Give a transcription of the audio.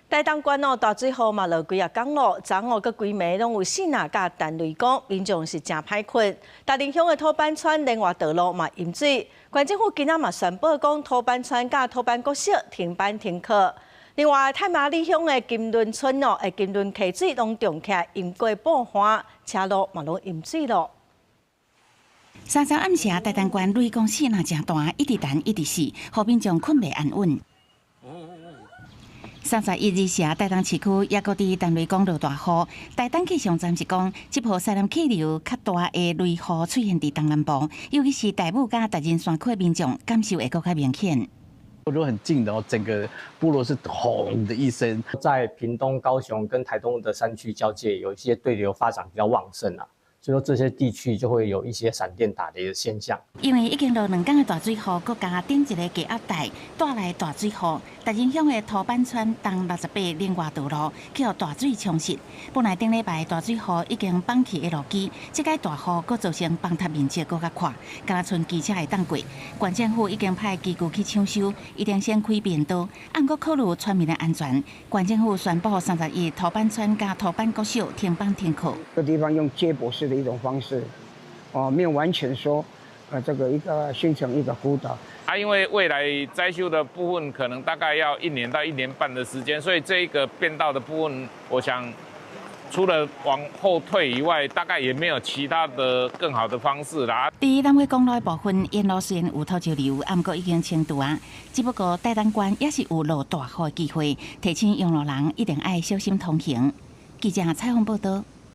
台東縣哦，大水雨嘛落幾仔工咯，昨昏閣規暝攏有四若佮彈雷光，民眾是誠歹睏。達仁鄉的土坂村連外道路嘛淹水，縣政府今仔嘛宣布講土坂村佮土坂國小停班停課。另外，太麻里鄉的金崙村哦，的金崙溪水攏漲起來，淹過布岸，車路嘛攏淹水咯。三十暗時，台東縣雷光四若誠大，一直彈一直死，予民眾睏袂安穩。31日時，台東市區也閣佇彈雷光落大雨。台東氣象站是講，這波西南氣流較大的雷雨出現佇東南部，尤其是大武佮達仁山區的民眾感受會閣較明顯。都很近的哦，整個部落是轟的一聲。在屏東、高雄跟台東的山區交界，有一些對流發展比較旺盛啊。所以說這些地區就會有一些閃電打雷的現象。因為已經落兩工的大水雨，閣加頂一个低壓帶帶來大水雨，達仁鄉的土坂村東68連外道路去予大水沖蝕。本來頂禮拜大水雨已經崩去的路基，這擺大雨閣造成崩塌面積閣較闊，敢若賰機車會當過。縣政府已經派機具去搶修，一定先開便道，毋過考慮村民的安全。縣政府宣布31土坂村佮土坂國小停班停課。這個地方用接駁式的一種方式，哦，沒有完全說，這個一個形成一個孤島。啊，因為未來災修的部分可能大概要一年到一年半的時間，所以這一個便道的部分，我想除了往後退以外，大概也沒有其他的更好的方式啦。佇南迴公路的部分，沿路雖然有土石流，毋過已經清除啊。只不過台東縣也是有落大雨的機會，提醒用路人一定愛小心通行。記者採訪報道。